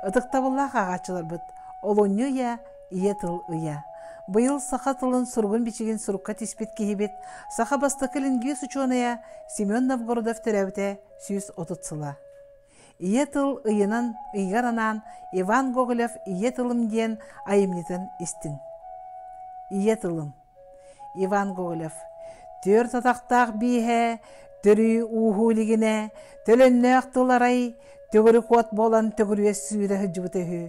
Ытыктабыллаах ааҕааччыларбыт, олунньу ыйа, ийэ тыл ыйа. Быйыл саха тылын суругун-бичигин сурукка тиспит киһибит, саха бастакы лингвист учуонайа Семен Новгородов төрөөбүтэ 130 сыла. Ийэ тыл ыйынан ыйыгар анаан Иван Гоголев «Ийэ тылым» диэн айымньытын истиҥ. Ийэ тылым. Иван Гоголев. Түөрт атахтаах бииһэ, төрүү ууһуу илигинэ, төлөннөөх тыл арай, төгүрүк уот буолан төгүрүйэ сүүрэ сылдьыбыта үһү.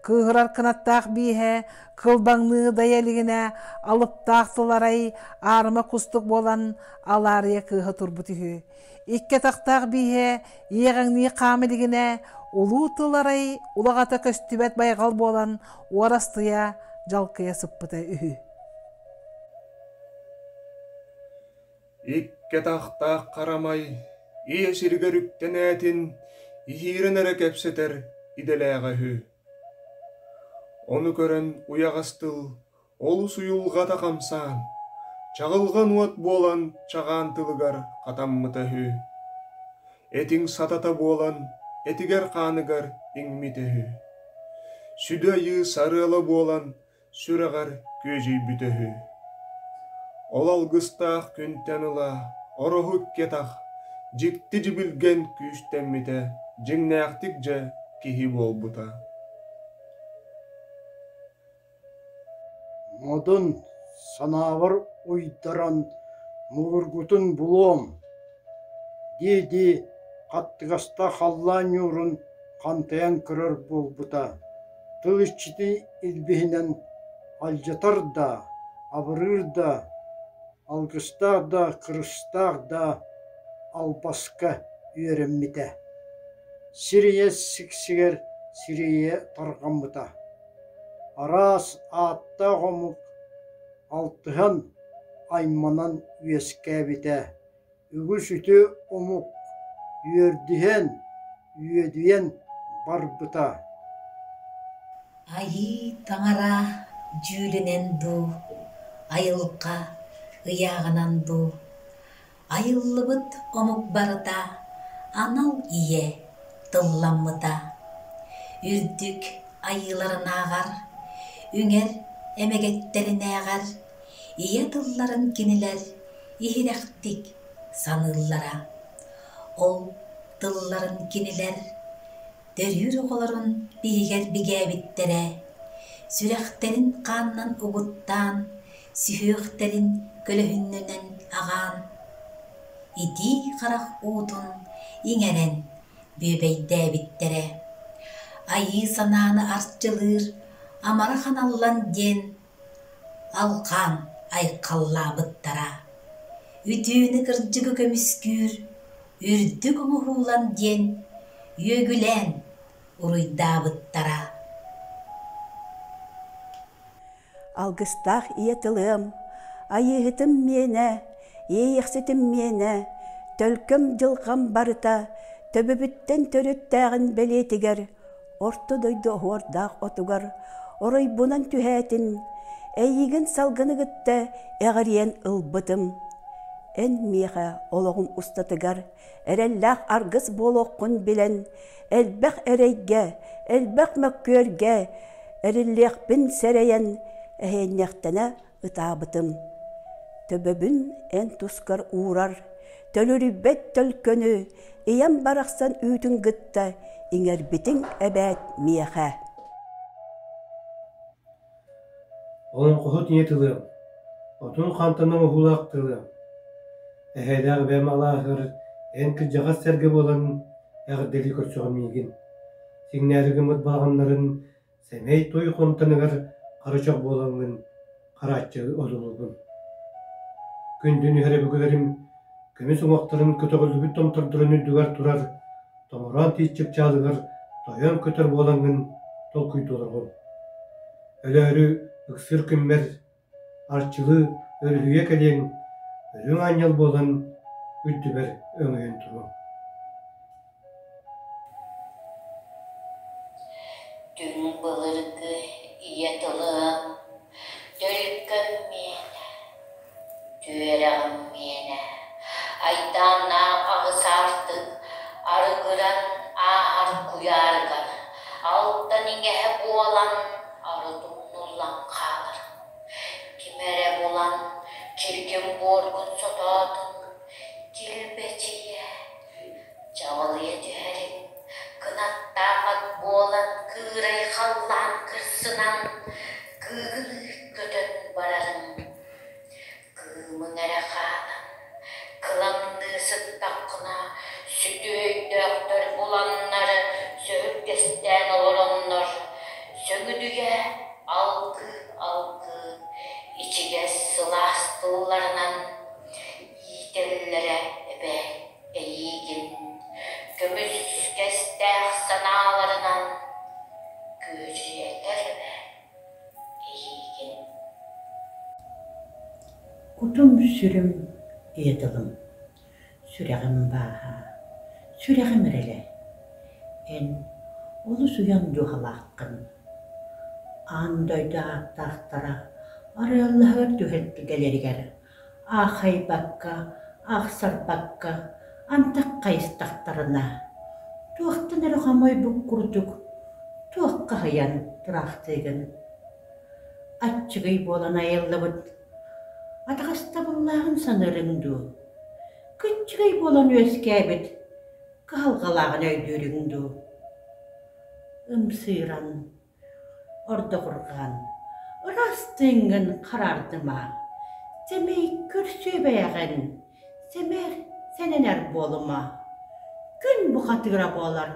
Кыыһырар кынаттаах бииһэ, кылбаҥныы дайа илигинэ, алыптаах тыл арай, аарыма кустук буолан алаарыйа кыыһа турбут үһү. Икки атахтаах бииһэ иэҕэҥнии хаама илигинэ, улуу тыл арай улаҕата көстүбэт байҕал буолан уорастыйа, дьалкыйа сыппыта үһү. Икки атахтаах харамай ийэ сиригэр үктэнээтин, иһиирэн эрэ кэпсэтэр идэлээҕэ үһү. Ону көрөн уйаҕас тыл олус уйулҕата хамсаан, чаҕылҕан уот буолан чаҕаан тылыгар хатаммыта үһү. Этиҥ сатата буолан этигэр-хааныгар иҥмитэ үһү. Сүдү айыы сарыала буолан сүрэҕэр күөдьүйбүтэ үһү. Ол алгыстаах күнтэн ыла ороһу икки атах, дьикти дьибилгэн күүстэммитэ, дьиҥнээхтик дьэ киһи буолбута. Модун санаабар уйдаран муҥургутун булуом дии-дии хаттыгастаах халлаан ньуурун хантайан көрөр буолбута, тыл иччити илбиһинэн алдьатар да, абырыыр да, алгыстаах да, кырыстаах да албаска үөрэммитэ. Сир ийэ сиксигэр сириэйэ тарҕаммыта Араас ааттаах омук алтыһан, айманан үөскээбитэ, үгүс үтүө омук үөрдүһэн, үөдүйэн барбыта. Айыы таҥара дьүүлүнэн дуу, айылҕа ыйааҕынан дуу Айыллыбыт омук барыта анал ийэ тылламмыта, үрдүк айыыларынааҕар, үҥэр эмэгэттэринээҕэр ийэ тылларын кинилэр иһирэхтик саныыллара. Ол тылларын кинилэр Төрүүр оҕолорун иһигэр бигээбиттэрэ, сүрэхтэрин хаанынан угуттаан, сүһүөхтэрин көлөһүннэнэн аҕаан, итии харах уутун иҥэрэн бүөбэйдээбиттэрэ. Айыы санааны арчылыыр амарах аналлан диэн алҕаан айхаллаабыттара. Үтүөнү-кырдьыгы көмүскүүр үрдүк оҥоһуулан диэн үөгүлээн уруйдаабыттара. Алгыстаах ийэ тылыам, айыыһытым миэнэ, иэйиэхситим миэнэ, төлкөм дьылҕам барыта төбөбүттэн төрүттээҕин бэлиэтигэр орто дойду оһуордаах отугар оройбунан түһээтин, эйигин салгыны кытта эҕирийэн ылбытым. Эн миэхэ олоҕум устатыгар эрэллээх аргыс буолуоххун билэн, элбэх эрэйгэ, элбэх мөккүөргэ эриллиэхпин сэрэйэн, эһиэнньэхтэнэ ытаабытым. Төбөбүн эн тускар уурар, төлөрүйбэт төлкөнү ийэм барахсан үүтүн кытта иҥэрбитиҥ эбээт миэхэ. Олоҥхоһут ийэ тылыам, отун хантан оҥоһуулаах тылыам, эһээлээх эбээм алааһыгар эн кырдьаҕас сэргэ буолан эҕэрдэлии көрсөҕүн миигин, сиҥнээри гыммыт балаҕаннарын сэмэй туй хонтоныгар хара чох буолаҥҥын харааччы одуулуубун. Күндүн үһэр өбүгэлэрим көмүс уҥуохтарын көтөҕүллүбүт томтордорун үрдүгэр турар томороон тиит чыпчаалыгар тойон көтөр буолаҥҥын толкуйдуу олорҕун. Өлөөрү ыксыыр күммэр арчылыы өрүһүйэ кэлиэҥ, үрүҥ аанньал буолан үрдүбэр өҥөйөн туруоҥ. Түҥ былыргы ийэ тылым, төлкөм миэнэ, түөрэҕим миэнэ, айдааннаах аҕыс аартык арыгыран ааһар куйаарыгар. Алтан иҥэһэ буолан арыт умнуллан хаалар. Ким эрэ булан чиргин буоргун сотоотун, килбэчийэ, чаҕылыйа түһэриҥ, кынаттаах ат буолан кыырай халлаан кырсынан кыыгыныы көтөн барарыҥ. Кыымыҥ эрэ хаалан, кыламныы сыттаххына, сүдү өйдөөхтөр буланнар, сөһүргэстээн олороннор, сөҥүдүйэ алгыы-алгыы, ичигэс сылаас тылларынан иитэллэрэ эбээт эйиигин, көмүскэстээх санааларынан күөдьүйэтэр эбээт эйиигин. Кутум-сүрүм ийэ тылым, сүрэҕим бааһа, сүрэҕим эрэлэ. Эн олус уйан дууһалааххын. Аан дойду ааттаахтара арыаллаһар түһэртгэлэригэр аахайбакка, аахсарбакка антах хайыстахтарына, туохтан эрэ хомойбут курдук туохха аһыйан тураахтыыгын. Аччыгый буолан айыллыбыт атаҕастабыллааҕын саныырыҥ дуу, кыччыгый буолан үөскээбит кыһалҕалааҕын өйдүүрүҥ дуу? Ымсыыран, ордугурҕаан, ыраас тыыҥҥын хараардыма, сэмэй көрсүө бэйэҕин, сэмээр сэнэнэр буолума. Күн бухатыыра буолар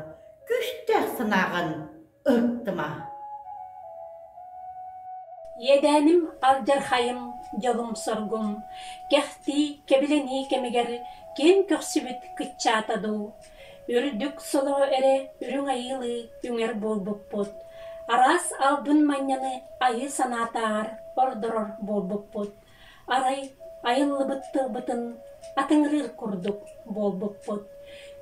күүстээх санааҕын ыһыктыма. Иэдээним алдьархайым, дьолум-соргум, кэхтии, кэбилэнии кэмигэр киэҥ көхсүбүт кыччаата дуу, үрдүк солоҕо эрэ үрүҥ айыылыы үҥэр буолбуппут, араас албын манньаны айыы санаатааҕар ордорор буолбуппут. Арай айыллыбыт тылбытын атыҥырыыр курдук буолбуппут.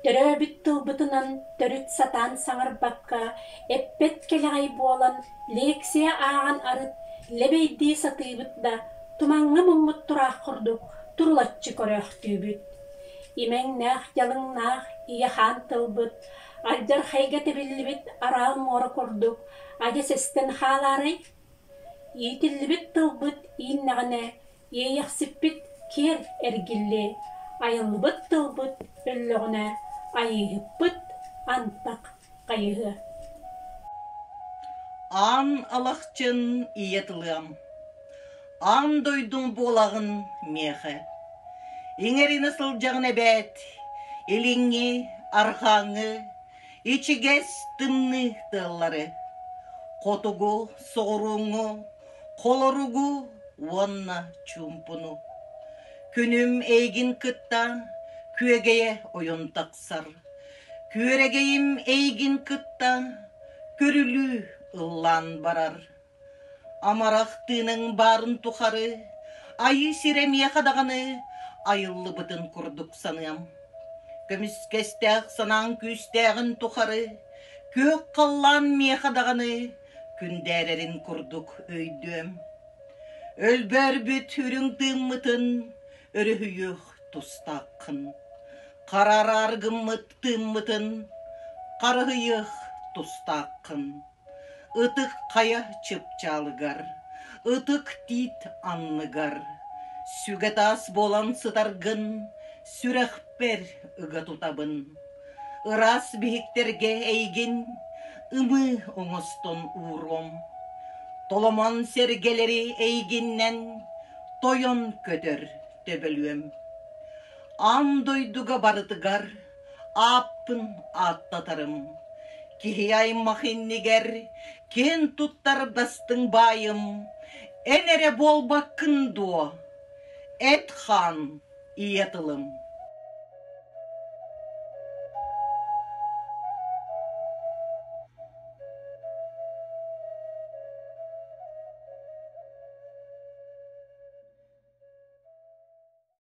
Төрөөбүт тылбытынан төрүт сатаан саҥарбакка, эппэт кэлэҕэй буолан лекция ааҕан арыт лэбэйдии сатыыбыт да, тумаҥҥа муммут тураах курдук турулаччы көрөөхтүүбүт. Имэҥнээх-дьалыҥнаах ийэ-хаан тылбыт алдьархайга тэбиллибит араал муора курдук адьас эстэн хаалаарай? Иитиллибит тылбыт ииннэҕинэ, иэйэхсиппит киэр эргиллиэ, айыллыбыт тылбыт өллөҕүнэ, айыыһыппыт антах хайыһыа. Аан Алахчын ийэ тылыам, аан дойдуҥ буолаҕын миэхэ. Иҥэринэ сылдьаҕын эбээт, илиҥҥи, арҕааҥҥы Ичигэс тымныы тыаллары, хотугу, соҕурууҥҥу, холоругу уонна чуумпуну. Күнүм эйигин кытта күөгэйэ ойон тахсар. Күөрэгэйим эйигин кытта көрүлүү ыллаан барар. Амарах тыыныҥ баарын тухары айыы сирэ миэхэ даҕаны айыллыбытын курдук саныам. Көмүскэстээх санааҥ күүстээҕин тухары күөх халлаан миэхэ даҕаны күндээрэрин курдук өйдүөм. Өлбөөрбүт үрүҥ тыыммытын өрүһүйүөх тустааххын. Харараар гыммыт тыыммытын харыһыйыах тустааххын. Ытык хайа чыпчаалыгар, ытык тиит анныгар сүгэ таас буолан сытаргын сүрэхпэр ыга тутабын. Ыраас биһиктэргэ эйигин ымыы оҥостон ууруом. Толомон сэргэлэри эйигиннэн тойон көтөр төбөлүөм. Аан дойдуга барытыгар ааппын ааттатарым. Киһи аймах иннигэр киэн туттар бастыҥ баайым, эн эрэ буолбаккын дуо? Эт-хаан ийэ тылым.